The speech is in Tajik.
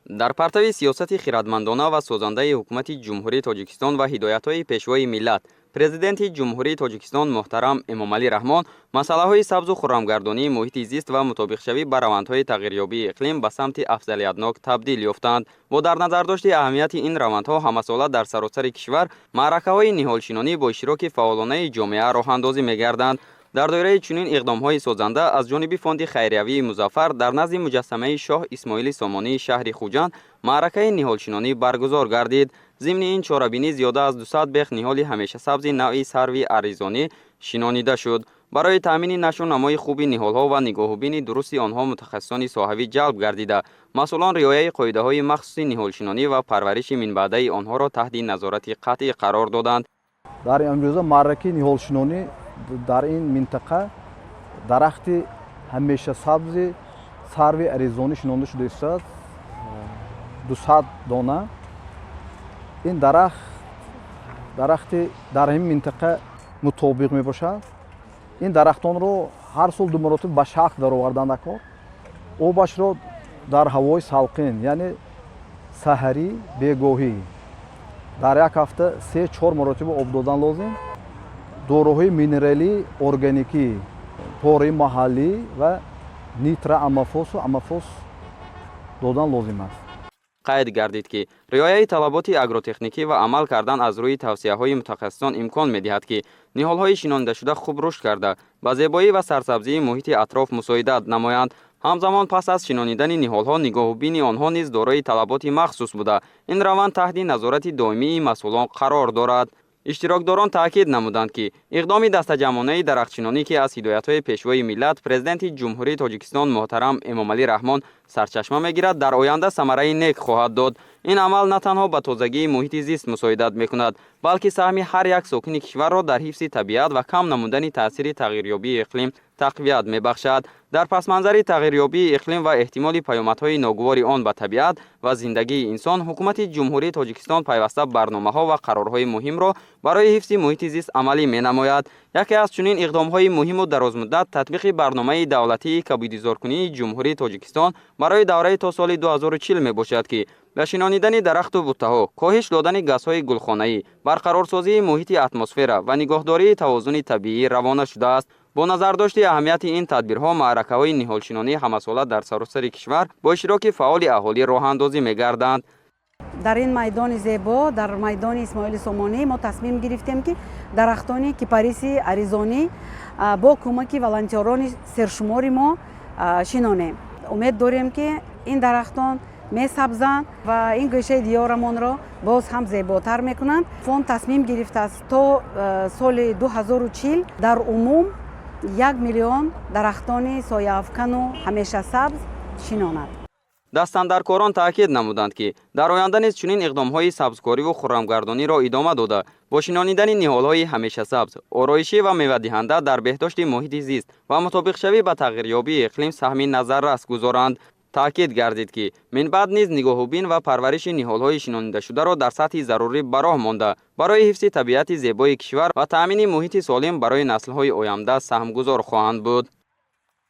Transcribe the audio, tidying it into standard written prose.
Дар партави сиёсати хирадмандона ва созандаи ҳукумати Ҷумҳурии Тоҷикистон ва ҳидоятҳои Пешвои миллат, Президенти Ҷумҳурии Тоҷикистон муҳтарам Эмомалӣ Раҳмон, масъалаҳои сабзу хуррамгардонии муҳити зист ва мутобиқшавӣ ба равандҳои тағйирёбии иқлим ба самти афзалиятнок табдил ёфтанд. Бо дар назардошти аҳамияти ин равандҳо, ҳамасола дар саросари кишвар маъракаҳои ниҳолшинонӣ бо иштироки фаъолонаи ҷомеа роҳандозӣ мегарданд. Дар доираи чунин иқдомҳои созанда аз ҷониби фонди хайриявии Музаффар дар назди муҷассамаи шоҳ Исмоили Сомонии шаҳри Хуҷанд маъракаи ниҳолшинонӣ баргузор гардид. Зимни ин чорабинӣ зиёда аз 200 бех ниҳоли ҳамешасабзи навъи сарви аризонӣ шинонида шуд. Барои таъмини нашу намои хуби ниҳолҳо ва нигоҳубини дурусти онҳо мутахассисони соҳавӣ ҷалб гардида, масъулон риояи қоидаҳои махсуси ниҳолшинонӣ ва парвариши минбаъдаи онҳоро таҳти назорати қатъӣ қарор доданд. Дар имрӯза маъракаи ниҳолшинонӣ дар ин минтақа дарахти ҳамешасабзи сарви аризонӣ шинонда шуда истодааст, 200 дона. Ин дарахт дарахти дар ҳамин минтақа мутобиқ мебошад. Ин дарахтонро ҳар сол ду маротиба ба шахт даровардан даркор, обашро дар ҳавои салқин, яъне саҳарӣ, бегоҳӣ, дар як ҳафта 3-4 маротиба об додан лозим. Доруҳои минералӣ, органикӣ, пораи маҳаллӣ ва нитроаммофосу аммофос додан лозим аст. Қайд гардид, ки риояи талаботи агротехникӣ ва амал кардан аз рӯи тавсияҳои мутахассисон имкон медиҳад, ки ниҳолҳои шинонидашуда хуб рушд карда, ба зебоӣ ва сарсабзии муҳити атроф мусоидат намоянд. Ҳамзамон, пас аз шинонидани ниҳолҳо нигоҳубини онҳо низ дорои талаботи махсус буда, ин раванд таҳти назорати доимии масъулон қарор дорад. Иштирокдорон таъкид намуданд, ки иқдоми дастаҷамъонаи дарахтшинонӣ, ки аз ҳидоятҳои Пешвои миллат, Президенти Ҷумҳурии Тоҷикистон муҳтарам Эмомалӣ Раҳмон сарчашма мегирад, дар оянда самараи нек хоҳад дод. Ин амал на танҳо ба тозагии муҳити зист мусоидат мекунад, балки саҳми ҳар як сокини кишварро дар ҳифзи табиат ва кам намудани таъсири тағйирёбии иқлим тақвият мебахшад. Дар пасманзари тағйирёбии иқлим ва эҳтимоли паёмадҳои ногувори он ба табиат ва зиндагии инсон, ҳукумати Ҷумҳурии Тоҷикистон пайваста барномаҳо ва қарорҳои муҳимро барои ҳифзи муҳити зист амалӣ менамояд. Яке аз чунин иқдомҳои муҳиму дарозмуддат татбиқи барномаи давлатии кабудизоркунии Ҷумҳурии Тоҷикистон барои давраи то соли 2040 мебошад, ки ба шинонидани дарахту буттаҳо, коҳиш додани газҳои гулхонаӣ, барқарорсозии муҳити атмосфера ва нигоҳдории тавозуни табиӣ равона шудааст. Бо назардошти аҳамияти ин тадбирҳо, маъракаҳои ниҳолшинонӣ ҳамасола дар саросари кишвар бо иштироки фаъоли аҳолӣ роҳандозӣ мегарданд. Дар ин майдони зебо, дар майдони Исмоили Сомонӣ, мо тасмим гирифтем, ки дарахтони кипариси аризонӣ бо кӯмаки волонтёрони сершумори мо шинонем. Умед дорем, ки ин дарахтон месабзанд ва ин гӯшаи диёрамонро боз ҳам зеботар мекунанд. Фонд тасмим гирифтааст, то соли 2040 дар умум 1 миллион дарахтони сояафкану ҳамешасабз шинонад. Дастандаркорон таъкид намуданд, ки дар оянда низ чунин иқдомҳои сабзкориву хуррамгардониро идома дода, бо шинонидани ниҳолҳои ҳамешасабз, ороишӣ ва мевадиҳанда дар беҳдошти муҳити зист ва мутобиқшавӣ ба тағйирёбии иқлим саҳми назаррас гузоранд. Таъкид гардид, ки минбаъд низ нигоҳубин ва парвариши ниҳолҳои шинонидашударо дар сатҳи зарурӣ ба роҳ монда, барои ҳифзи табиати зебои кишвар ва таъмини муҳити солим барои наслҳои оянда саҳмгузор хоҳанд буд.